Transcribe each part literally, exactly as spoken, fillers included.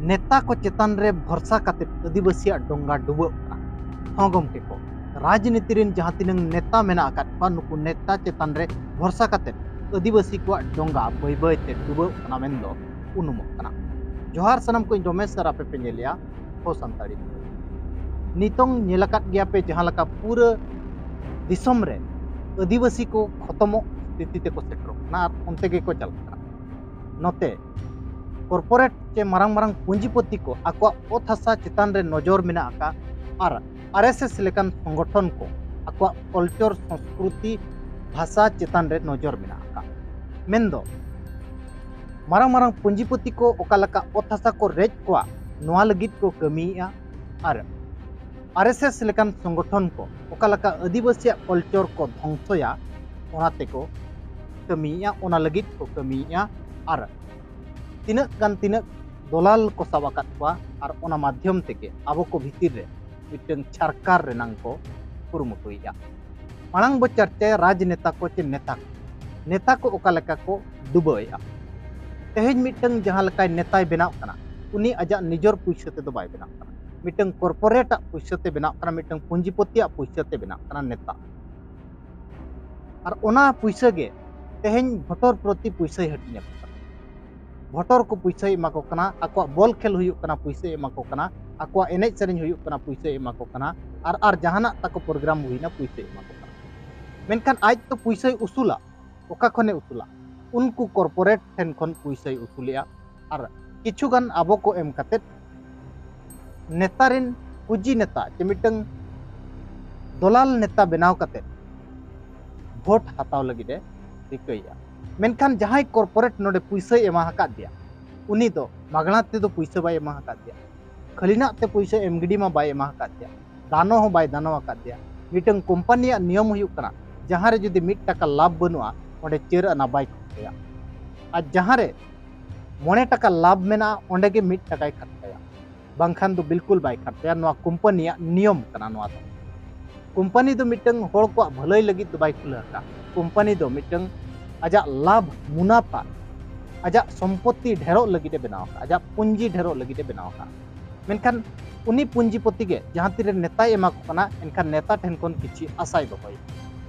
ᱱᱮᱛᱟ ᱠᱚ ᱪᱮᱛᱟᱱ ᱨᱮ ᱵᱷᱚᱨᱥᱟ ᱠᱟᱛᱮ ᱟᱹᱫᱤᱵᱟᱹᱥᱤᱭᱟᱜ ᱰᱚᱝᱜᱟ ᱰᱩᱵᱟᱹᱜ ᱠᱟᱱᱟ᱾ ᱦᱚᱸ ᱜᱚᱢᱠᱮ ᱠᱚ, ᱨᱟᱡᱽᱱᱤᱛᱤ ᱨᱮᱱ ᱡᱟᱦᱟᱸ ᱛᱤᱱᱟᱹᱝ ᱱᱮᱛᱟ ᱢᱮᱱᱟᱜ ᱟᱠᱟᱫ ᱠᱚᱣᱟ, ᱱᱩᱠᱩ ᱱᱮᱛᱟ ᱪᱮᱛᱟᱱ ᱨᱮ ᱵᱷᱚᱨᱥᱟ ᱠᱟᱛᱮ ᱟᱹᱫᱤᱵᱟᱹᱥᱤ ᱠᱚᱣᱟᱜ ᱰᱚᱝᱜᱟ ᱵᱟᱹᱭ ᱵᱟᱹᱭ ᱛᱮ ᱰᱩᱵᱟᱹᱜ ᱠᱟᱱᱟ ᱢᱮᱱᱫᱚ ᱩᱱᱩᱢᱚᱜ ᱠᱟᱱᱟ᱾ ᱡᱚᱦᱟᱨ ᱥᱟᱱᱟᱢ ᱠᱚ, ᱤᱧ ᱨᱚᱢᱮᱥ ᱟᱨ ᱟᱯᱮ ᱯᱮ ᱧᱮᱞᱮᱜᱼᱟ ᱦᱚ ᱥᱟᱱᱛᱟᱲᱤ᱾ ᱱᱤᱛᱚᱝ ᱧᱮᱞ ᱟᱠᱟᱫ ᱜᱮᱭᱟ ᱯᱮ ᱡᱟᱦᱟᱸ ᱞᱮᱠᱟ ᱯᱩᱨᱟᱹ ᱫᱤᱥᱚᱢ ᱨᱮ ᱟᱹᱫᱤᱵᱟᱹᱥᱤ ᱠᱚ ᱠᱷᱚᱛᱚᱢᱚᱜ ᱥᱛᱷᱤᱛᱤ ᱛᱮᱠᱚ ᱥᱮᱴᱮᱨᱚᱜ ᱠᱟᱱᱟ ᱟᱨ ᱚᱱᱛᱮ ᱜᱮᱠᱚ ᱪᱟᱞᱟᱜ ᱠᱟᱱᱟ᱾ ᱱᱚᱛᱮ ᱠᱚᱨᱯᱳᱨᱮᱴ ᱪᱮ ᱢᱟᱨᱟᱝ ᱢᱟᱨᱟᱝ ᱯᱩᱸᱡᱤᱯᱚᱛᱤ ᱠᱚ ᱟᱠᱚᱣᱟᱜ ᱚᱛ ᱦᱟᱥᱟ ᱪᱮᱛᱟᱱ ᱨᱮ ᱱᱚᱡᱚᱨ ᱢᱮᱱᱟᱜ ᱟᱠᱟᱫ ᱟᱨ ᱟᱨ ᱮᱥ ᱮᱥ ᱞᱮᱠᱟᱱ ᱥᱚᱝᱜᱚᱴᱷᱚᱱ ᱠᱚ ᱟᱠᱚᱣᱟᱜ ᱠᱚᱞᱪᱚᱨ, ᱥᱚᱸᱥᱠᱨᱩᱛᱤ, ᱵᱷᱟᱥᱟ ᱪᱮᱛᱟᱱ ᱨᱮ ᱱᱚᱡᱚᱨ ᱢᱮᱱᱟᱜ ᱟᱠᱟᱫ᱾ ᱢᱮᱱᱫᱚ ᱢᱟᱨᱟᱝ ᱢᱟᱨᱟᱝ ᱯᱩᱸᱡᱤᱯᱚᱛᱤ ᱠᱚ ᱚᱠᱟ ᱞᱮᱠᱟ ᱚᱛ ᱦᱟᱥᱟ ᱠᱚ ᱨᱮᱡ ᱠᱚᱣᱟ, ᱱᱚᱣᱟ ᱞᱟᱹᱜᱤᱫ ᱠᱚ ᱠᱟᱹᱢᱤᱭᱮᱫᱼᱟ ᱟᱨ ᱟᱨ ᱮᱥ ᱮᱥ ᱞᱮᱠᱟᱱ ᱥᱚᱝᱜᱚᱴᱷᱚᱱ ᱠᱚ ᱚᱠᱟ ᱞᱮᱠᱟ ᱟᱹᱫᱤᱵᱟᱹᱥᱤᱭᱟᱜ ᱠᱚᱞᱪᱚᱨ ᱠᱚ ᱫᱷᱚᱝᱥᱚᱭᱟ, ᱚᱱᱟ ᱛᱮᱠᱚ ᱠᱟᱹᱢᱤᱭᱮᱫᱼᱟ, ᱚᱱᱟ ᱞᱟᱹᱜᱤᱫ ᱠᱚ ᱠᱟᱹᱢᱤᱭᱮᱫᱼᱟ᱾ ᱟᱨ ᱛᱤᱱᱟᱹᱜ ᱜᱟᱱ ᱛᱤᱱᱟᱹᱜ ᱫᱚᱞᱟᱞ ᱠᱚ ᱥᱟᱵ ᱟᱠᱟᱫ ᱠᱚᱣᱟ ᱟᱨ ᱚᱱᱟ ᱢᱟᱫᱽᱫᱷᱚᱢ ᱛᱮᱜᱮ ᱟᱵᱚ ᱠᱚ ᱵᱷᱤᱛᱤᱨ ᱨᱮ ᱢᱤᱫᱴᱟᱝ ᱪᱷᱟᱨᱠᱟᱨ ᱨᱮᱱᱟᱝ ᱠᱚ ᱠᱩᱨᱩᱢᱩᱴᱩᱭᱮᱫᱼᱟ᱾ ᱢᱟᱲᱟᱝ ᱵᱚ ᱪᱟᱨᱪᱟᱭᱟ ᱨᱟᱡᱽᱱᱮᱛᱟ ᱠᱚ ᱪᱮ ᱱᱮᱛᱟ ᱠᱚ᱾ ᱱᱮᱛᱟ ᱠᱚ ᱚᱠᱟ ᱞᱮᱠᱟ ᱠᱚ ᱰᱩᱵᱟᱹᱣᱮᱫᱼᱟ᱾ ᱛᱮᱦᱮᱧ ᱢᱤᱫᱴᱟᱝ ᱡᱟᱦᱟᱸ ᱞᱮᱠᱟᱭ ᱱᱮᱛᱟᱭ ᱵᱮᱱᱟᱜ ᱠᱟᱱᱟ, ᱩᱱᱤ ᱟᱡᱟᱜ ᱱᱤᱡᱚᱨ ᱯᱩᱭᱥᱟᱹ ᱛᱮᱫᱚ ᱵᱟᱭ ᱵᱮᱱᱟᱜ ᱠᱟᱱᱟ, ᱢᱤᱫᱴᱟᱝ ᱠᱚᱨᱯᱳᱨᱮᱴᱟᱜ ᱯᱩᱭᱥᱟᱹ ᱛᱮ ᱵᱮᱱᱟᱜ ᱠᱟᱱᱟ, ᱢᱤᱫᱴᱟᱝ ᱯᱩᱸᱡᱤᱯᱚᱛᱤᱭᱟᱜ ᱯᱩᱭᱥᱟᱹ ᱛᱮ ᱵᱮᱱᱟᱜ ᱠᱟᱱᱟ ᱱᱮᱛᱟ᱾ ᱟᱨ ᱚᱱᱟ ᱯᱩᱭᱥᱟᱹ ᱜᱮ ᱛᱮᱦᱮᱧ ᱵᱷᱳᱴᱚᱨ ᱯᱨᱚᱛᱤ ᱯᱩᱭᱥᱟᱹᱭ ᱦᱟᱹᱴᱤᱧ ᱟᱠᱚ ᱠᱟᱱᱟ᱾ ᱵᱷᱳᱴᱚᱨ ᱠᱚ ᱯᱩᱭᱥᱟᱹᱭ ᱮᱢᱟ ᱠᱚ ᱠᱟᱱᱟ, ᱟᱠᱚᱣᱟᱜ ᱵᱚᱞ ᱠᱷᱮᱞ ᱦᱩᱭᱩᱜ ᱠᱟᱱᱟ, ᱯᱩᱭᱥᱟᱹᱭ ᱮᱢᱟ ᱠᱚ ᱠᱟᱱᱟ, ᱟᱠᱚᱣᱟᱜ ᱮᱱᱮᱡ ᱥᱮᱨᱮᱧ ᱦᱩᱭᱩᱜ ᱠᱟᱱᱟ, ᱯᱩᱭᱥᱟᱹᱭ ᱮᱢᱟ ᱠᱚ ᱠᱟᱱᱟ, ᱟᱨ ᱟᱨ ᱡᱟᱦᱟᱱᱟᱜ ᱛᱟᱠᱚ ᱯᱨᱳᱜᱨᱟᱢ ᱦᱩᱭᱱᱟ, ᱯᱩᱭᱥᱟᱹᱭ ᱮᱢᱟ ᱠᱚ ᱠᱟᱱᱟ᱾ ᱢᱮᱱᱠᱷᱟᱱ ᱟᱡ ᱛᱚ ᱯᱩᱭᱥᱟᱹᱭ ᱩᱥᱩᱞᱟ, ᱚᱠᱟ ᱠᱷᱚᱱᱮ ᱩᱥᱩᱞᱟ? ᱩᱱᱠᱩ ᱠᱚᱨᱯᱳᱨᱮᱴ ᱴᱷᱮᱱ ᱠᱷᱚᱱ ᱯᱩᱭᱥᱟᱹᱭ ᱩᱥᱩᱞᱮᱜᱼᱟ᱾ ᱟᱨ ᱠᱤᱪᱷᱩ ᱜᱟᱱ ᱟᱵᱚ ᱠᱚ ᱮᱢ ᱠᱟᱛᱮᱫ ᱱᱮᱛᱟ ᱨᱮᱱ ᱠᱩᱡᱤ ᱱᱮᱛᱟ ᱪᱮ ᱢᱤᱫᱴᱟᱝ ᱫᱚᱞᱟᱞ ᱱᱮᱛᱟ ᱵᱮᱱᱟᱣ ᱠᱟᱛᱮᱫ ᱵᱷᱳᱴ ᱦᱟᱛᱟᱣ ᱞᱟᱹᱜᱤᱫ ᱮ ᱨᱤᱠᱟᱹᱭᱮᱫᱼᱟ᱾ ᱢᱮᱱᱠᱷᱟᱱ ᱡᱟᱦᱟᱸᱭ ᱠᱚᱨᱯᱳᱨᱮᱴ ᱱᱚᱰᱮ ᱯᱩᱭᱥᱟᱹᱭ ᱮᱢᱟ ᱟᱠᱟᱫ ᱫᱮᱭᱟ, ᱩᱱᱤ ᱫᱚ ᱢᱟᱜᱽᱱᱟ ᱛᱮᱫᱚ ᱯᱩᱭᱥᱟᱹ ᱵᱟᱭ ᱮᱢᱟ ᱟᱠᱟᱫ ᱫᱮᱭᱟ, ᱠᱷᱟᱹᱞᱤᱱᱟᱜ ᱛᱮ ᱯᱩᱭᱥᱟᱹ ᱮᱢ ᱜᱤᱰᱤ ᱢᱟ ᱵᱟᱭ ᱮᱢᱟ ᱟᱠᱟᱫ ᱫᱮᱭᱟ, ᱫᱟᱱᱚ ᱦᱚᱸ ᱵᱟᱭ ᱫᱟᱱᱚ ᱟᱠᱟᱫ ᱫᱮᱭᱟ᱾ ᱢᱤᱫᱴᱟᱝ ᱠᱳᱢᱯᱟᱱᱤᱭᱟᱜ ᱱᱤᱭᱚᱢ ᱦᱩᱭᱩᱜ ᱠᱟᱱᱟ, ᱡᱟᱦᱟᱸ ᱨᱮ ᱡᱩᱫᱤ ᱢᱤᱫ ᱴᱟᱠᱟ ᱞᱟᱵᱷ ᱵᱟᱹᱱᱩᱜᱼᱟ, ᱚᱸᱰᱮ ᱪᱟᱹᱨ ᱟᱱᱟ ᱵᱟᱭ ᱠᱷᱚᱨᱪᱟᱭᱟ᱾ ᱟᱨ ᱡᱟᱦᱟᱸ ᱨᱮ ᱢᱚᱬᱮ ᱴᱟᱠᱟ ᱞᱟᱵᱷ ᱢᱮᱱᱟᱜᱼᱟ, ᱚᱸᱰᱮ ᱜᱮ ᱢᱤᱫ ᱴᱟᱠᱟᱭ ᱠᱷᱚᱨᱪᱟᱭᱟ, ᱵᱟᱝᱠᱷᱟᱱ ᱫᱚ ᱵᱤᱞᱠᱩᱞ ᱵᱟᱭ ᱠᱷᱚᱨᱪᱟᱭᱟ᱾ ᱱᱚᱣᱟ ᱠᱳᱢᱯᱟᱱᱤᱭᱟᱜ ᱱᱤᱭᱚᱢ ᱠᱟᱱᱟ᱾ ᱱᱚᱣᱟ ᱫᱚ ᱠᱳᱢᱯᱟᱱᱤ ᱫᱚ ᱢᱤᱫᱴᱟᱝ ᱦᱚᱲ ᱠᱚᱣᱟᱜ ᱵᱷᱟᱹᱞᱟᱹᱭ ᱞᱟᱹᱜᱤᱫ ᱫᱚ ᱵᱟᱭ ᱠᱷᱩᱞᱟᱹᱣ ᱟᱠᱟᱫᱼᱟ᱾ ᱠᱳᱢᱯᱟᱱᱤ ᱫᱚ ᱢᱤᱫᱴᱟᱝ ᱟᱡᱟᱜ ᱞᱟᱵᱷ, ᱢᱩᱱᱟᱯᱷᱟ, ᱟᱡᱟᱜ ᱥᱚᱢᱯᱚᱛᱤ ᱰᱷᱮᱨᱚᱜ ᱞᱟᱹᱜᱤᱫ ᱮ ᱵᱮᱱᱟᱣ ᱟᱠᱟᱫᱼᱟ, ᱟᱡᱟᱜ ᱯᱩᱸᱡᱤ ᱰᱷᱮᱨᱚᱜ ᱞᱟᱹᱜᱤᱫ ᱮ ᱵᱮᱱᱟᱣ ᱟᱠᱟᱫᱼᱟ᱾ ᱢᱮᱱᱠᱷᱟᱱ ᱩᱱᱤ ᱯᱩᱸᱡᱤᱯᱚᱛᱤ ᱜᱮ ᱡᱟᱦᱟᱸ ᱛᱤᱨᱮ ᱱᱮᱛᱟᱭ ᱮᱢᱟ ᱠᱚ ᱠᱟᱱᱟ, ᱮᱱᱠᱷᱟᱱ ᱱᱮᱛᱟ ᱴᱷᱮᱱ ᱠᱷᱚᱱ ᱠᱤᱪᱷᱤ ᱟᱥᱟᱭ ᱫᱚᱦᱚᱭᱮᱫᱼᱟ᱾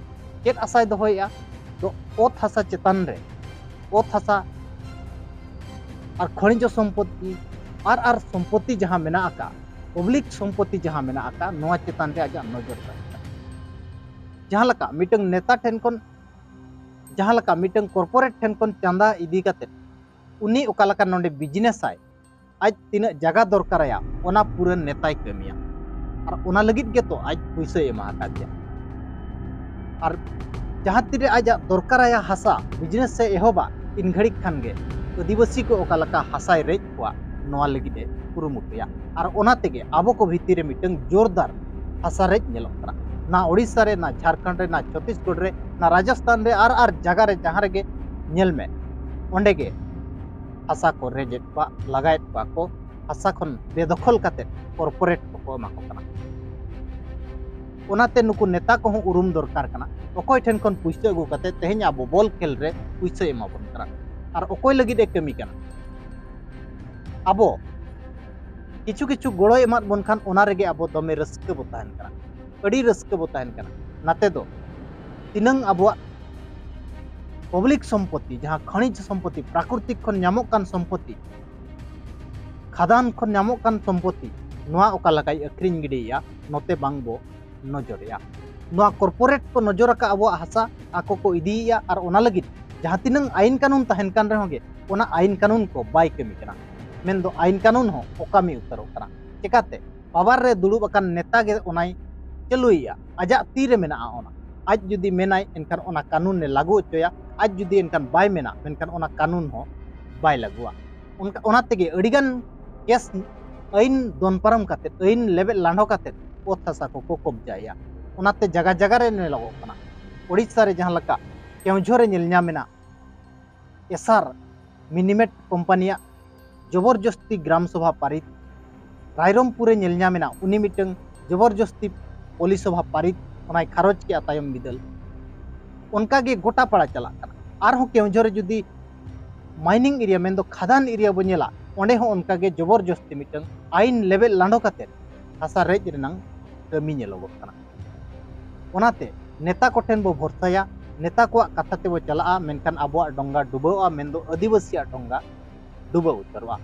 ᱪᱮᱫ ᱟᱥᱟᱭ ᱫᱚᱦᱚᱭᱮᱫᱼᱟ? ᱫᱚ ᱚᱛ ᱦᱟᱥᱟ ᱪᱮᱛᱟᱱ ᱨᱮ, ᱚᱛ ᱦᱟᱥᱟ ᱟᱨ ᱠᱷᱚᱱᱤᱡᱚ ᱥᱚᱢᱯᱚᱛᱤ ᱟᱨ, ᱟᱨ ᱥᱚᱢᱯᱚᱛᱤ ᱡᱟᱦᱟᱸ ᱢᱮᱱᱟᱜ ᱟᱠᱟᱫ, ᱯᱟᱵᱽᱞᱤᱠ ᱥᱚᱢᱯᱚᱛᱤ ᱡᱟᱦᱟᱸ ᱢᱮᱱᱟᱜ ᱟᱠᱟᱫ, ᱱᱚᱣᱟ ᱪᱮᱛᱟᱱ ᱨᱮ ᱟᱡᱟᱜ ᱱᱚᱡᱚᱨ ᱛᱟᱦᱮᱱ ᱠᱟᱱᱟ᱾ ᱡᱟᱦᱟᱸ ᱞᱮᱠᱟ ᱢᱤᱫᱴᱟᱝ ᱱᱮᱛᱟ ᱴᱷᱮᱱ ᱠᱷᱚᱱ, ᱡᱟᱦᱟᱸ ᱞᱮᱠᱟ ᱢᱤᱫᱴᱟᱝ ᱠᱚᱨᱯᱳᱨᱮᱴ ᱴᱷᱮᱱ ᱠᱷᱚᱱ ᱪᱟᱸᱫᱟ ᱤᱫᱤ ᱠᱟᱛᱮ ᱩᱱᱤ ᱚᱠᱟ ᱞᱮᱠᱟ ᱱᱚᱰᱮ ᱵᱤᱡᱽᱱᱮᱥ ᱟᱭ, ᱟᱡ ᱛᱤᱱᱟᱹᱜ ᱡᱟᱭᱜᱟ ᱫᱚᱨᱠᱟᱨᱟᱭᱟ, ᱚᱱᱟ ᱯᱩᱨᱟᱹ ᱱᱮᱛᱟᱭ ᱠᱟᱹᱢᱤᱭᱟ᱾ ᱟᱨ ᱚᱱᱟ ᱞᱟᱹᱜᱤᱫ ᱜᱮᱛᱚ ᱟᱡ ᱯᱩᱭᱥᱟᱹᱭ ᱮᱢᱟ ᱟᱠᱟᱫᱮᱭᱟ᱾ ᱟᱨ ᱡᱟᱦᱟᱸ ᱛᱤᱨᱮ ᱟᱡᱟᱜ ᱫᱚᱨᱠᱟᱨᱟᱭᱟ ᱦᱟᱥᱟ, ᱵᱤᱡᱽᱱᱮᱥ ᱮ ᱮᱦᱚᱵᱟ, ᱤᱱ ᱜᱷᱟᱹᱲᱤᱡ ᱠᱷᱟᱱ ᱜᱮ ᱟᱹᱫᱤᱵᱟᱹᱥᱤ ᱠᱚ ᱚᱠᱟ ᱞᱮᱠᱟ ᱦᱟᱥᱟᱭ ᱨᱮᱡ ᱠᱚᱣᱟ, ᱱᱚᱣᱟ ᱞᱟᱹᱜᱤᱫ ᱮ ᱠᱩᱨᱩᱢᱩᱴᱩᱭᱟ᱾ ᱟᱨ ᱚᱱᱟ ᱛᱮᱜᱮ ᱟᱵᱚ ᱠᱚ ᱵᱷᱤᱛᱤᱨ ᱨᱮ ᱢᱤᱫᱴᱟᱝ ᱡᱳᱨᱫᱟᱨ ᱦᱟᱥᱟ ᱨᱮᱡ ᱧᱮᱞᱚᱜ ᱠᱟᱱᱟ᱾ ᱱᱟ ᱳᱰᱤᱥᱟ ᱨᱮ, ᱱᱟ ᱡᱷᱟᱲᱠᱷᱚᱸᱰ ᱨᱮ, ᱱᱟ ᱪᱷᱚᱛᱤᱥᱜᱚᱲ ᱨᱮ, ᱱᱟ ᱨᱟᱡᱚᱥᱛᱷᱟᱱ ᱨᱮ, ᱟᱨ, ᱟᱨ ᱡᱟᱭᱜᱟ ᱨᱮ ᱡᱟᱦᱟᱸ ᱨᱮᱜᱮ ᱧᱮᱞ ᱢᱮ, ᱚᱸᱰᱮ ᱜᱮ ᱦᱟᱥᱟ ᱠᱚ ᱨᱮᱡᱮᱫ ᱠᱚᱣᱟ, ᱞᱟᱜᱟᱭᱮᱫ ᱠᱚᱣᱟ ᱠᱚ, ᱦᱟᱥᱟ ᱠᱷᱚᱱ ᱵᱮᱫᱚᱠᱷᱚᱞ ᱠᱟᱛᱮ ᱠᱚᱨᱯᱳᱨᱮᱴ ᱠᱚᱠᱚ ᱮᱢᱟ ᱠᱚ ᱠᱟᱱᱟ᱾ ᱚᱱᱟᱛᱮ ᱱᱩᱠᱩ ᱱᱮᱛᱟ ᱠᱚᱦᱚᱸ ᱩᱨᱩᱢ ᱫᱚᱨᱠᱟᱨ ᱠᱟᱱᱟ, ᱚᱠᱚᱭ ᱴᱷᱮᱱ ᱠᱷᱚᱱ ᱯᱩᱭᱥᱟᱹ ᱟᱹᱜᱩ ᱠᱟᱛᱮ ᱛᱮᱦᱮᱧ ᱟᱵᱚ ᱵᱚᱞ ᱠᱷᱮᱞ ᱨᱮ ᱯᱩᱭᱥᱟᱹ ᱮᱢᱟ ᱵᱚᱱ ᱠᱟᱱᱟ ᱟᱨ ᱚᱠᱚᱭ ᱞᱟᱹᱜᱤᱫ ᱮ ᱠᱟᱹᱢᱤ ᱠᱟᱱᱟ᱾ ᱟᱵᱚ ᱠᱤᱪᱷᱩ ᱠᱤᱪᱷᱩ ᱜᱚᱲᱚᱭ ᱮᱢᱟᱫ ᱵᱚᱱ ᱠᱷᱟᱱ ᱚᱱᱟ ᱨᱮᱜᱮ ᱟᱵᱚ ᱫᱚᱢᱮ ᱨᱟᱹᱥᱠᱟᱹ ᱵᱚ ᱛᱟᱦᱮᱱ ᱠᱟᱱᱟ, ᱟᱹᱰᱤ ᱨᱟᱹᱥᱠᱟᱹ ᱵᱚ ᱛᱟᱦᱮᱱ ᱠᱟᱱᱟ᱾ ᱱᱟᱛᱮ ᱫᱚ ᱛᱤᱱᱟᱹᱝ ᱟᱵᱚᱣᱟᱜ ᱯᱟᱵᱽᱞᱤᱠ ᱥᱚᱢᱯᱚᱛᱤ, ᱡᱟᱦᱟᱸ ᱠᱷᱚᱱᱤᱡᱽ ᱥᱚᱢᱯᱚᱛᱤ, ᱯᱨᱟᱠᱨᱤᱛᱤᱠ ᱠᱷᱚᱱ ᱧᱟᱢᱚᱜ ᱠᱟᱱ ᱥᱚᱢᱯᱚᱛᱤ, ᱠᱷᱟᱫᱟᱱ ᱠᱷᱚᱱ ᱧᱟᱢᱚᱜ ᱠᱟᱱ ᱥᱚᱢᱯᱚᱛᱤ, ᱱᱚᱣᱟ ᱚᱠᱟ ᱞᱮᱠᱟᱭ ᱟᱹᱠᱷᱨᱤᱧ ᱜᱤᱰᱤᱭᱮᱫᱼᱟ, ᱱᱚᱛᱮ ᱵᱟᱝ ᱵᱚ ᱱᱚᱡᱚᱨᱮᱜᱼᱟ᱾ ᱱᱚᱣᱟ ᱠᱚᱨᱯᱳᱨᱮᱴ ᱠᱚ ᱱᱚᱡᱚᱨ ᱟᱠᱟᱫ ᱟᱵᱚᱣᱟᱜ ᱦᱟᱥᱟ, ᱟᱠᱚ ᱠᱚ ᱤᱫᱤᱭᱮᱫᱼᱟ ᱟᱨ ᱚᱱᱟ ᱞᱟᱹᱜᱤᱫ ᱡᱟᱦᱟᱸ ᱛᱤᱱᱟᱹᱝ ᱟᱭᱤᱱ ᱠᱟᱹᱱᱩᱱ ᱛᱟᱦᱮᱱ ᱠᱟᱱ ᱨᱮᱦᱚᱸ ᱜᱮ, ᱚᱱᱟ ᱟᱭᱤᱱ ᱠᱟᱹᱱᱩᱱ ᱠᱚ ᱵᱟᱭ ᱠᱟᱹᱢᱤ ᱠᱟᱱᱟ᱾ ᱢᱮᱱᱫᱚ ᱟᱭᱤᱱ ᱠᱟᱹᱱᱩᱱ ᱦᱚᱸ ᱚᱠᱟᱢᱤ ᱩᱛᱟᱹᱨᱚᱜ ᱠᱟᱱᱟ᱾ ᱪᱮᱠᱟᱛᱮ? ᱯᱟᱣᱟᱨ ᱨᱮ ᱫᱩᱲᱩᱵ ᱟᱠᱟᱱ ᱱᱮᱛᱟ ᱜᱮ ᱚᱱᱟᱭ ᱪᱟᱹᱞᱩᱭᱮᱫᱼᱟ, ᱟᱡᱟᱜ ᱛᱤ ᱨᱮ ᱢᱮᱱᱟᱜᱼᱟ ᱚᱱᱟ᱾ ᱟᱡ ᱡᱩᱫᱤ ᱢᱮᱱᱟᱭ, ᱮᱱᱠᱷᱟᱱ ᱚᱱᱟ ᱠᱟᱹᱱᱩᱱ ᱮ ᱞᱟᱹᱜᱩ ᱦᱚᱪᱚᱭᱟ, ᱟᱡ ᱡᱩᱫᱤ ᱮᱱᱠᱷᱟᱱ ᱵᱟᱭ ᱢᱮᱱᱟ, ᱢᱮᱱᱠᱷᱟᱱ ᱚᱱᱟ ᱠᱟᱹᱱᱩᱱ ᱦᱚᱸ ᱵᱟᱭ ᱞᱟᱹᱜᱩᱣᱟ᱾ ᱚᱱᱠᱟ, ᱚᱱᱟ ᱛᱮᱜᱮ ᱟᱹᱰᱤᱜᱟᱱ ᱠᱮᱥ ᱟᱹᱭᱤᱱ ᱫᱚᱱ ᱯᱟᱨᱚᱢ ᱠᱟᱛᱮᱫ, ᱟᱹᱭᱤᱱ ᱞᱮᱵᱮᱫ ᱞᱟᱸᱰᱷᱚ ᱠᱟᱛᱮᱫ ᱚᱛ ᱦᱟᱥᱟ ᱠᱚᱠᱚ ᱠᱚᱵᱡᱟᱭᱮᱫᱼᱟ᱾ ᱚᱱᱟᱛᱮ ᱡᱟᱭᱜᱟ ᱡᱟᱭᱜᱟ ᱨᱮ ᱧᱮᱞᱚᱜᱚᱜ ᱠᱟᱱᱟ᱾ ᱳᱰᱤᱥᱟ ᱨᱮ ᱡᱟᱦᱟᱸ ᱞᱮᱠᱟ ᱠᱮᱣᱡᱷᱚᱨ ᱨᱮ ᱧᱮᱞ ᱧᱟᱢ ᱮᱱᱟ, ᱮᱥᱟᱨ ᱢᱤᱱᱤᱢᱮᱴ ᱠᱳᱢᱯᱟᱱᱤᱭᱟᱜ ᱡᱚᱵᱚᱨᱡᱚᱥᱛᱤ ᱜᱨᱟᱢ ᱥᱚᱵᱷᱟ ᱯᱟᱨᱤᱛ, ᱨᱟᱭᱨᱚᱝᱯᱩᱨ ᱨᱮ ᱧᱮᱞ ᱧᱟᱢ ᱮᱱᱟ, ᱩᱱᱤ ᱢᱤᱫᱴᱟᱝ ᱡᱚᱵᱚᱨᱡᱚᱥᱛᱤ ᱯᱚᱞᱤ ᱥᱚᱵᱷᱟ ᱯᱟᱨᱤᱛ, ᱚᱱᱟᱭ ᱠᱷᱟᱨᱚᱪ ᱠᱮᱜᱼᱟ ᱛᱟᱭᱚᱢ ᱵᱤᱫᱟᱹᱞ᱾ ᱚᱱᱠᱟ ᱜᱮ ᱜᱚᱴᱟ ᱯᱟᱲᱟ ᱪᱟᱞᱟᱜ ᱠᱟᱱᱟ᱾ ᱟᱨᱦᱚᱸ ᱠᱮᱣᱡᱷᱚᱨ ᱨᱮ ᱡᱩᱫᱤ ᱢᱟᱭᱱᱤᱝ ᱮᱨᱤᱭᱟ, ᱢᱮᱱᱫᱚ ᱠᱷᱟᱫᱟᱱ ᱮᱨᱤᱭᱟ ᱵᱚ ᱧᱮᱞᱟ, ᱚᱸᱰᱮ ᱦᱚᱸ ᱚᱱᱠᱟᱜᱮ ᱡᱚᱵᱚᱨᱡᱚᱥᱛᱤ ᱢᱤᱫᱴᱟᱝ ᱟᱭᱤᱱ ᱞᱮᱵᱮᱫ ᱞᱟᱸᱰᱚ ᱠᱟᱛᱮ ᱦᱟᱥᱟ ᱨᱮᱡ ᱨᱮᱱᱟᱝ ᱠᱟᱹᱢᱤ ᱧᱮᱞᱚᱜᱚᱜ ᱠᱟᱱᱟ᱾ ᱚᱱᱟᱛᱮ ᱱᱮᱛᱟ ᱠᱚᱴᱷᱮᱱ ᱵᱚ ᱵᱷᱚᱨᱥᱟᱭᱟ, ᱱᱮᱛᱟ ᱠᱚᱣᱟᱜ ᱠᱟᱛᱷᱟ ᱛᱮᱵᱚ ᱪᱟᱞᱟᱜᱼᱟ, ᱢᱮᱱᱠᱷᱟᱱ ᱟᱵᱚᱣᱟᱜ ᱰᱚᱝᱜᱟ ᱰᱩᱵᱟᱹᱣᱜᱼᱟ, ᱢᱮᱱᱫᱚ ᱟᱹᱫᱤᱵᱟᱹᱥᱤᱭᱟᱜ ᱰᱚᱝᱜᱟ ᱰᱩᱵᱟᱹᱣ ᱩᱛᱟᱹᱨᱚᱜᱼᱟ᱾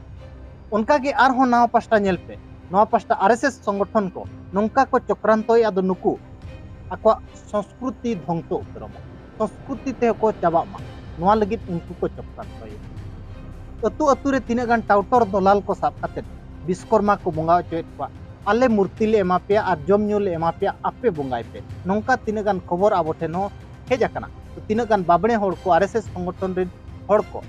ᱚᱱᱠᱟᱜᱮ ᱟᱨᱦᱚᱸ ᱱᱟᱣᱟ ᱯᱟᱥᱴᱟ ᱧᱮᱞ ᱯᱮ, ᱱᱚᱣᱟ ᱯᱟᱥᱴᱟ ᱟᱨ ᱮᱥ ᱮᱥ ᱥᱚᱝᱜᱚᱴᱷᱚᱱ ᱠᱚ ᱱᱚᱝᱠᱟ ᱠᱚ ᱪᱚᱠᱨᱟᱱᱛᱚᱭᱮᱫᱼᱟ, ᱫᱚ ᱱᱩᱠᱩ ᱟᱠᱚᱣᱟᱜ ᱥᱚᱝᱥᱠᱨᱩᱛᱤ ᱫᱷᱚᱝᱥᱚ ᱩᱛᱟᱹᱨᱚᱜ ᱢᱟ, ᱥᱚᱝᱥᱠᱨᱩᱛᱤ ᱛᱮᱦᱚᱸ ᱠᱚ ᱪᱟᱵᱟᱜ ᱢᱟ, ᱱᱚᱣᱟ ᱞᱟᱹᱜᱤᱫ ᱩᱱᱠᱩ ᱠᱚ ᱪᱚᱠᱨᱟᱱᱛᱚᱭᱮᱫᱼᱟ᱾ ᱟᱹᱛᱩ ᱟᱹᱛᱩ ᱨᱮ ᱛᱤᱱᱟᱹᱜ ᱜᱟᱱ ᱴᱟᱣᱴᱚᱨ ᱫᱚᱞᱟᱞ ᱠᱚ ᱥᱟᱵ ᱠᱟᱛᱮ ᱵᱤᱥᱠᱚᱨᱢᱟ ᱠᱚ ᱵᱚᱸᱜᱟ ᱦᱚᱪᱚᱭᱮᱫ ᱠᱚᱣᱟ, ᱟᱞᱮ ᱢᱩᱨᱛᱤ ᱞᱮ ᱮᱢᱟ ᱯᱮᱭᱟ ᱟᱨ ᱡᱚᱢ ᱧᱩ ᱞᱮ ᱮᱢᱟ ᱯᱮᱭᱟ, ᱟᱯᱮ ᱵᱚᱸᱜᱟᱭ ᱯᱮ, ᱱᱚᱝᱠᱟ ᱛᱤᱱᱟᱹᱜ ᱜᱟᱱ ᱠᱷᱚᱵᱚᱨ ᱟᱵᱚ ᱴᱷᱮᱱ ᱦᱚᱸ ᱦᱮᱡ ᱟᱠᱟᱱᱟ᱾ ᱛᱚ, ᱛᱤᱱᱟᱹᱜ ᱜᱟᱱ ᱵᱟᱵᱽᱲᱮ ᱦᱚᱲ ᱠᱚ, ᱟᱨ ᱮᱥ ᱮᱥ ᱥᱚᱝᱜᱚᱴᱷᱚᱱ ᱨᱮᱱ ᱦᱚᱲ ᱠᱚ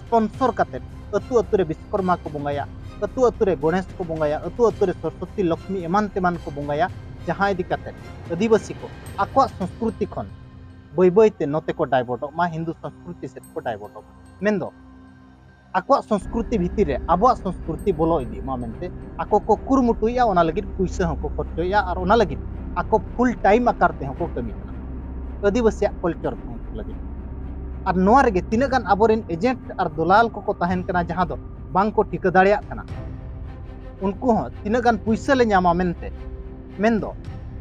ᱥᱯᱚᱱᱥᱚᱨ ᱠᱟᱛᱮ ᱟᱹᱛᱩ ᱟᱹᱛᱩ ᱨᱮ ᱵᱤᱥᱠᱚᱨᱢᱟ ᱠᱚ ᱵᱚᱸᱜᱟᱭᱟ, ᱟᱹᱛᱩ ᱟᱹᱛᱩ ᱨᱮ ᱜᱚᱬᱮᱥ ᱠᱚ ᱵᱚᱸᱜᱟᱭᱟ, ᱟᱹᱛᱩ ᱟᱹᱛᱩ ᱨᱮ ᱥᱚᱨᱚᱥᱚᱛᱤ, ᱞᱚᱠᱷᱢᱤ ᱮᱢᱟᱱ ᱛᱮᱢᱟᱱ ᱠᱚ ᱵᱚᱸᱜᱟᱭᱟ, ᱡᱟᱦᱟᱸ ᱤᱫᱤ ᱠᱟᱛᱮ ᱟᱹᱫᱤᱵᱟᱹᱥᱤ ᱠᱚ ᱟᱠᱚᱣᱟᱜ ᱥᱚᱝᱥᱠᱨᱩᱛᱤ ᱠᱷᱚᱱ ᱵᱟᱹᱭ ᱵᱟᱹᱭ ᱛᱮ ᱱᱚᱛᱮ ᱠᱚ ᱰᱟᱭᱵᱚᱴᱚᱜ ᱢᱟ, ᱦᱤᱱᱫᱩ ᱥᱚᱝᱥᱠᱨᱩᱛᱤ ᱥᱮᱫ ᱠᱚ ᱰᱟᱭᱵᱚᱴᱚᱜ ᱢᱟ᱾ ᱢᱮᱱᱫᱚ ᱟᱠᱚᱣᱟᱜ ᱥᱚᱝᱥᱠᱨᱩᱛᱤ ᱵᱷᱤᱛᱤᱨ ᱨᱮ ᱟᱵᱚᱣᱟᱜ ᱥᱚᱝᱥᱠᱨᱩᱛᱤ ᱵᱚᱞᱚ ᱤᱫᱤᱜ ᱢᱟ ᱢᱮᱱᱛᱮ ᱟᱠᱚ ᱠᱚ ᱠᱩᱨᱩᱢᱩᱴᱩᱭᱮᱫᱼᱟ, ᱚᱱᱟ ᱞᱟᱹᱜᱤᱫ ᱯᱩᱭᱥᱟᱹ ᱦᱚᱸᱠᱚ ᱠᱷᱚᱨᱪᱚᱭᱮᱫᱼᱟ ᱟᱨ ᱚᱱᱟ ᱞᱟᱹᱜᱤᱫ ᱟᱠᱚ ᱯᱷᱩᱞ ᱴᱟᱭᱤᱢ ᱟᱠᱟᱨ ᱛᱮᱦᱚᱸ ᱠᱚ ᱠᱟᱹᱢᱤ ᱠᱟᱱᱟ ᱟᱹᱫᱤᱵᱟᱹᱥᱤᱭᱟᱜ ᱠᱚᱞᱪᱚᱨ ᱫᱷᱚᱝᱥᱚ ᱞᱟᱹᱜᱤᱫ᱾ ᱟᱨ ᱱᱚᱣᱟ ᱨᱮᱜᱮ ᱛᱤᱱᱟᱹᱜ ᱜᱟᱱ ᱟᱵᱚᱨᱮᱱ ᱮᱡᱮᱱᱴ ᱟᱨ ᱫᱚᱞᱟᱞ ᱠᱚᱠᱚ ᱛᱟᱦᱮᱱ ᱠᱟᱱᱟ, ᱡᱟᱦᱟᱸ ᱫᱚ ᱵᱟᱝ ᱠᱚ ᱴᱷᱤᱠᱟᱹ ᱫᱟᱲᱮᱭᱟᱜ ᱠᱟᱱᱟ, ᱩᱱᱠᱩ ᱦᱚᱸ ᱛᱤᱱᱟᱹᱜ ᱜᱟᱱ ᱯᱩᱭᱥᱟᱹ ᱞᱮ ᱧᱟᱢᱟ ᱢᱮᱱᱛᱮ, ᱢᱮᱱᱫᱚ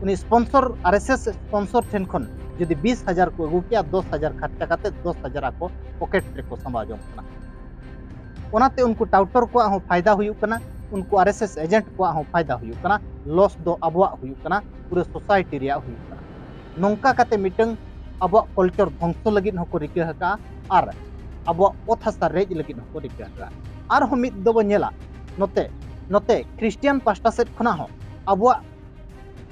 ᱩᱱᱤ ᱥᱯᱚᱱᱥᱚᱨ, ᱟᱨ ᱮᱥ ᱮᱥ ᱥᱯᱚᱱᱥᱚᱨ ᱴᱷᱮᱱ ᱠᱷᱚᱱ ᱡᱩᱫᱤ ᱵᱤᱥ ᱦᱟᱡᱟᱨ ᱠᱚ ᱟᱹᱜᱩ ᱠᱮᱭᱟ, ᱫᱚᱥ ᱦᱟᱡᱟᱨ ᱠᱷᱟᱨᱪᱟ ᱠᱟᱛᱮ ᱫᱚᱥ ᱦᱟᱡᱟᱨ ᱟᱠᱚ ᱯᱚᱠᱮᱴ ᱨᱮᱠᱚ ᱥᱟᱢᱵᱟᱣ ᱡᱚᱝ ᱠᱟᱱᱟ᱾ ᱚᱱᱟᱛᱮ ᱩᱱᱠᱩ ᱴᱟᱣᱴᱚᱨ ᱠᱚᱣᱟᱜ ᱦᱚᱸ ᱯᱷᱟᱭᱫᱟ ᱦᱩᱭᱩᱜ ᱠᱟᱱᱟ, ᱩᱱᱠᱩ ᱟᱨ ᱮᱥ ᱮᱥ ᱮᱡᱮᱱᱴ ᱠᱚᱣᱟᱜ ᱦᱚᱸ ᱯᱷᱟᱭᱫᱟ ᱦᱩᱭᱩᱜ ᱠᱟᱱᱟ, ᱞᱚᱥ ᱫᱚ ᱟᱵᱚᱣᱟᱜ ᱦᱩᱭᱩᱜ ᱠᱟᱱᱟ, ᱯᱩᱨᱟᱹ ᱥᱳᱥᱟᱭᱴᱤ ᱨᱮᱭᱟᱜ ᱦᱩᱭᱩᱜ ᱠᱟᱱᱟ᱾ ᱱᱚᱝᱠᱟ ᱠᱟᱛᱮ ᱢᱤᱫᱴᱟᱝ ᱟᱵᱚᱣᱟᱜ ᱠᱚᱞᱪᱚᱨ ᱫᱷᱚᱝᱥᱚ ᱞᱟᱹᱜᱤᱫ ᱦᱚᱸᱠᱚ ᱨᱤᱠᱟᱹ ᱟᱠᱟᱫᱼᱟ ᱟᱨ ᱟᱵᱚᱣᱟᱜ ᱚᱛ ᱦᱟᱥᱟ ᱨᱮᱡ ᱞᱟᱹᱜᱤᱫ ᱦᱚᱸᱠᱚ ᱨᱤᱠᱟᱹ ᱟᱠᱟᱫᱼᱟ᱾ ᱟᱨᱦᱚᱸ ᱢᱤᱫ ᱫᱚᱵᱚ ᱧᱮᱞᱟ, ᱱᱚᱛᱮ, ᱱᱚᱛᱮ ᱠᱷᱨᱤᱥᱴᱤᱭᱟᱱ ᱯᱟᱥᱴᱟ ᱥᱮᱫ ᱠᱷᱚᱱᱟᱜ ᱦᱚᱸ ᱟᱵᱚᱣᱟᱜ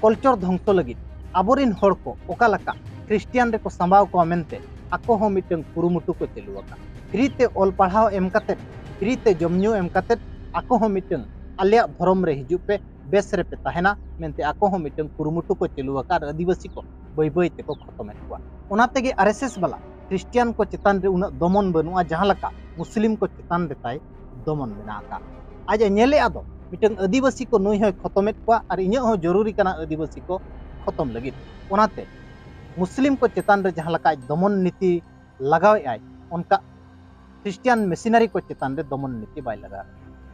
ᱠᱚᱞᱪᱚᱨ ᱫᱷᱚᱝᱥᱚ ᱞᱟᱹᱜᱤᱫ ᱟᱵᱚᱨᱮᱱ ᱦᱚᱲ ᱠᱚ ᱚᱠᱟ ᱞᱮᱠᱟ ᱠᱷᱨᱤᱥᱴᱤᱭᱟᱱ ᱨᱮᱠᱚ ᱥᱟᱢᱵᱟᱣ ᱠᱚᱣᱟ ᱢᱮᱱᱛᱮ ᱟᱠᱚ ᱦᱚᱸ ᱢᱤᱫᱴᱟᱝ ᱠᱩᱨᱩᱢᱩᱴᱩ ᱠᱚ ᱪᱟᱹᱞᱩ ᱟᱠᱟᱫ᱾ ᱯᱷᱨᱤ ᱛᱮ ᱚᱞ ᱯᱟᱲᱦᱟᱣ ᱮᱢ ᱠᱟᱛᱮᱫ, ᱯᱷᱨᱤ ᱛᱮ ᱡᱚᱢ ᱧᱩ ᱮᱢ ᱠᱟᱛᱮᱫ ᱟᱠᱚ ᱦᱚᱸ ᱢᱤᱫᱴᱟᱝ ᱟᱞᱮᱭᱟᱜ ᱫᱷᱚᱨᱚᱢ ᱨᱮ ᱦᱤᱡᱩᱜ ᱯᱮ, ᱵᱮᱥ ᱨᱮᱯᱮ ᱛᱟᱦᱮᱱᱟ ᱢᱮᱱᱛᱮ ᱟᱠᱚ ᱦᱚᱸ ᱢᱤᱫᱴᱟᱝ ᱠᱩᱨᱩᱢᱩᱴᱩ ᱠᱚ ᱪᱟᱹᱞᱩ ᱟᱠᱟᱫ᱾ ᱟᱹᱫᱤᱵᱟᱹᱥᱤ ᱠᱚ ᱵᱟᱹᱭ ᱵᱟᱹᱭ ᱛᱮᱠᱚ ᱠᱷᱚᱛᱚᱢᱮᱫ ᱠᱚᱣᱟ᱾ ᱚᱱᱟ ᱛᱮᱜᱮ ᱟᱨ ᱮᱥ ᱮᱥ ᱵᱟᱞᱟ ᱠᱷᱨᱤᱥᱴᱤᱭᱟᱱ ᱠᱚ ᱪᱮᱛᱟᱱ ᱨᱮ ᱩᱱᱟᱹᱜ ᱫᱚᱢᱚᱱ ᱵᱟᱹᱱᱩᱜᱼᱟ, ᱡᱟᱦᱟᱸ ᱞᱮᱠᱟ ᱢᱩᱥᱞᱤᱢ ᱠᱚ ᱪᱮᱛᱟᱱ ᱨᱮ ᱛᱟᱭ ᱫᱚᱢᱚᱱ ᱢᱮᱱᱟᱜ ᱟᱠᱟᱫ᱾ ᱟᱡ ᱮ ᱧᱮᱞᱮᱫᱼᱟ ᱫᱚ ᱢᱤᱫᱴᱟᱝ ᱟᱹᱫᱤᱵᱟᱹᱥᱤ ᱠᱚ ᱱᱩᱭ ᱦᱚᱸᱭ ᱠᱷᱚᱛᱚᱢᱮᱫ ᱠᱚᱣᱟ ᱟᱨ ᱤᱧᱟᱹᱜ ᱦᱚᱸ ᱡᱚᱨᱩᱨᱤ ᱠᱟᱱᱟ ᱟᱹᱫᱤᱵᱟᱹᱥᱤ ᱠᱚ ᱠᱷᱚᱛᱚᱢ ᱞᱟᱹᱜᱤᱫ᱾ ᱚᱱᱟᱛᱮ ᱢᱩᱥᱞᱤᱢ ᱠᱚ ᱪᱮᱛᱟᱱ ᱨᱮ ᱡᱟᱦᱟᱸ ᱞᱮᱠᱟ ᱟᱡ ᱫᱚᱢᱚᱱ ᱱᱤᱛᱤ ᱞᱟᱜᱟᱣᱮᱫ ᱟᱭ, ᱚᱱᱠᱟ ᱠᱷᱨᱤᱥᱴᱤᱭᱟᱱ ᱢᱤᱥᱚᱱᱟᱨᱤ ᱠᱚ ᱪᱮᱛᱟᱱ ᱨᱮ ᱫᱚᱢᱚᱱ ᱱᱤᱛᱤ ᱵᱟᱭ ᱞᱟᱜᱟᱣ᱾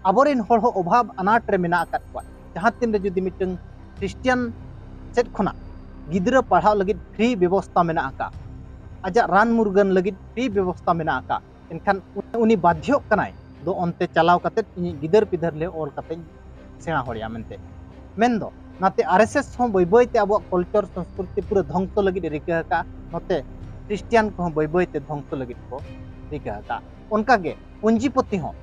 ᱟᱵᱚᱨᱮᱱ ᱦᱚᱲ ᱦᱚᱸ ᱚᱵᱷᱟᱵᱽ ᱟᱱᱟᱴ ᱨᱮ ᱢᱮᱱᱟᱜ ᱟᱠᱟᱫ ᱠᱚᱣᱟ᱾ ᱡᱟᱦᱟᱸ ᱛᱤᱱ ᱨᱮ ᱡᱩᱫᱤ ᱢᱤᱫᱴᱟᱝ ᱠᱷᱨᱤᱥᱴᱤᱭᱟᱱ ᱥᱮᱫ ᱠᱷᱚᱱᱟᱜ ᱜᱤᱫᱽᱨᱟᱹ ᱯᱟᱲᱦᱟᱜ ᱞᱟᱹᱜᱤᱫ ᱯᱷᱨᱤ ᱵᱮᱵᱚᱥᱛᱟ ᱢᱮᱱᱟᱜ ᱟᱠᱟᱫ, ᱟᱡᱟᱜ ᱨᱟᱱ ᱢᱩᱨᱜᱟᱹᱱ ᱞᱟᱹᱜᱤᱫ ᱯᱷᱨᱤ ᱵᱮᱵᱚᱥᱛᱟ ᱢᱮᱱᱟᱜ ᱟᱠᱟᱫ, ᱮᱱᱠᱷᱟᱱ ᱩᱱᱤ ᱵᱟᱫᱽᱫᱷᱚᱜ ᱠᱟᱱᱟᱭ ᱫᱚ ᱚᱱᱛᱮ ᱪᱟᱞᱟᱣ ᱠᱟᱛᱮᱫ ᱤᱧᱤᱡ ᱜᱤᱫᱟᱹᱨ ᱯᱤᱫᱟᱹᱨ ᱞᱮ ᱚᱞ ᱠᱟᱛᱮᱧ ᱥᱮᱬᱟ ᱦᱚᱲᱮᱭᱟ ᱢᱮᱱᱛᱮ᱾ ᱢᱮᱱᱫᱚ ᱱᱟᱛᱮ ᱟᱨ ᱮᱥ ᱮᱥ ᱦᱚᱸ ᱵᱟᱹᱭ ᱵᱟᱹᱭ ᱛᱮ ᱟᱵᱚᱣᱟᱜ ᱠᱚᱞᱪᱟᱨ ᱥᱚᱝᱥᱠᱨᱤᱛᱤ ᱯᱩᱨᱟᱹ ᱫᱷᱚᱝᱥᱚ ᱞᱟᱹᱜᱤᱫ ᱮ ᱨᱤᱠᱟᱹ ᱟᱠᱟᱫᱼᱟ, ᱱᱚᱛᱮ ᱠᱷᱨᱤᱥᱴᱤᱭᱟᱱ ᱠᱚᱦᱚᱸ ᱵᱟᱹᱭ ᱵᱟᱹᱭ ᱛᱮ ᱫᱷᱚᱝᱥᱚ ᱞᱟᱹᱜᱤᱫ ᱠᱚ ᱨᱤᱠᱟᱹ ᱟᱠᱟᱫᱼᱟ᱾ ᱚᱱᱠᱟᱜᱮ ᱯᱩᱸᱡᱤᱯᱚᱛᱤ ᱦᱚᱸ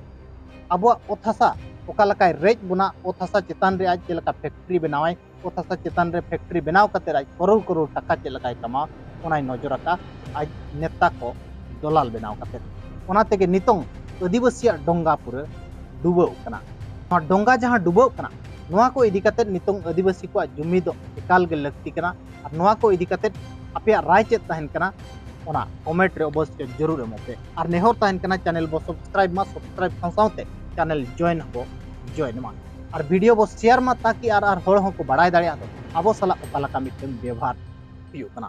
ᱟᱵᱚᱣᱟᱜ ᱚᱛ ᱦᱟᱥᱟ ᱚᱠᱟ ᱞᱮᱠᱟᱭ ᱨᱮᱡ ᱵᱚᱱᱟ, ᱚᱛ ᱦᱟᱥᱟ ᱪᱮᱛᱟᱱ ᱨᱮ ᱟᱡ ᱪᱮᱫ ᱞᱮᱠᱟ ᱯᱷᱮᱠᱴᱨᱤ ᱵᱮᱱᱟᱣᱟᱭ, ᱚᱛ ᱦᱟᱥᱟ ᱪᱮᱛᱟᱱ ᱨᱮ ᱯᱷᱮᱠᱴᱨᱤ ᱵᱮᱱᱟᱣ ᱠᱟᱛᱮ ᱟᱡ ᱠᱚᱨᱳᱲ ᱠᱚᱨᱳᱲ ᱴᱟᱠᱟ ᱪᱮᱫ ᱞᱮᱠᱟᱭ ᱠᱟᱢᱟᱣᱟ, ᱚᱱᱟᱭ ᱱᱚᱡᱚᱨ ᱟᱠᱟᱫᱼᱟ ᱟᱡ ᱱᱮᱛᱟ ᱠᱚ ᱫᱚᱞᱟᱞ ᱵᱮᱱᱟᱣ ᱠᱟᱛᱮ᱾ ᱚᱱᱟ ᱛᱮᱜᱮ ᱱᱤᱛᱚᱝ ᱟᱹᱫᱤᱵᱟᱹᱥᱤᱭᱟᱜ ᱰᱚᱝᱜᱟ ᱯᱩᱨᱟᱹ ᱰᱩᱵᱟᱹᱣ ᱠᱟᱱᱟ᱾ ᱱᱚᱣᱟ ᱰᱚᱝᱜᱟ ᱡᱟᱦᱟᱸ ᱰᱩᱵᱟᱹᱣ ᱠᱟᱱᱟ, ᱱᱚᱣᱟ ᱠᱚ ᱤᱫᱤ ᱠᱟᱛᱮ ᱱᱤᱛᱚᱝ ᱟᱹᱫᱤᱵᱟᱹᱥᱤ ᱠᱚᱣᱟᱜ ᱡᱩᱢᱤᱫᱚᱜ ᱮᱠᱟᱞ ᱜᱮ ᱞᱟᱹᱠᱛᱤ ᱠᱟᱱᱟ᱾ ᱟᱨ ᱱᱚᱣᱟ ᱠᱚ ᱤᱫᱤ ᱠᱟᱛᱮ ᱟᱯᱮᱭᱟᱜ ᱨᱟᱭ ᱪᱮᱫ ᱛᱟᱦᱮᱱ ᱠᱟᱱᱟ, ᱚᱱᱟ ᱠᱚᱢᱮᱱᱴ ᱨᱮ ᱚᱵᱚᱥᱥᱳᱭ ᱡᱚᱨᱩᱨ ᱮᱢᱚᱜ ᱯᱮ᱾ ᱟᱨ ᱱᱮᱦᱚᱨ ᱛᱟᱦᱮᱱ ᱠᱟᱱᱟ, ᱪᱮᱱᱮᱞ ᱵᱚ ᱥᱟᱵᱥᱠᱨᱟᱭᱤᱵ ᱢᱟ, ᱥᱟᱵᱥᱠᱨᱟᱭᱤᱵ ᱥᱟᱶ ᱥᱟᱶᱛᱮ ᱪᱮᱱᱮᱞ ᱡᱚᱭᱮᱱ ᱦᱚᱸᱵᱚ ᱡᱚᱭᱮᱱ ᱢᱟ᱾ ᱟᱨ ᱵᱷᱤᱰᱤᱭᱳ ᱵᱚ ᱥᱮᱭᱟᱨ ᱢᱟ, ᱛᱟᱠᱤ ᱟᱨ ᱟᱨ ᱦᱚᱲ ᱦᱚᱸᱠᱚ ᱵᱟᱲᱟᱭ ᱫᱟᱲᱮᱭᱟᱜ ᱫᱚ ᱟᱵᱚ ᱥᱟᱞᱟᱜ ᱚᱠᱟ ᱞᱮᱠᱟ ᱢᱤᱫᱴᱟᱝ ᱵᱮᱵᱚᱦᱟᱨ ᱦᱩᱭᱩᱜ ᱠᱟᱱᱟ᱾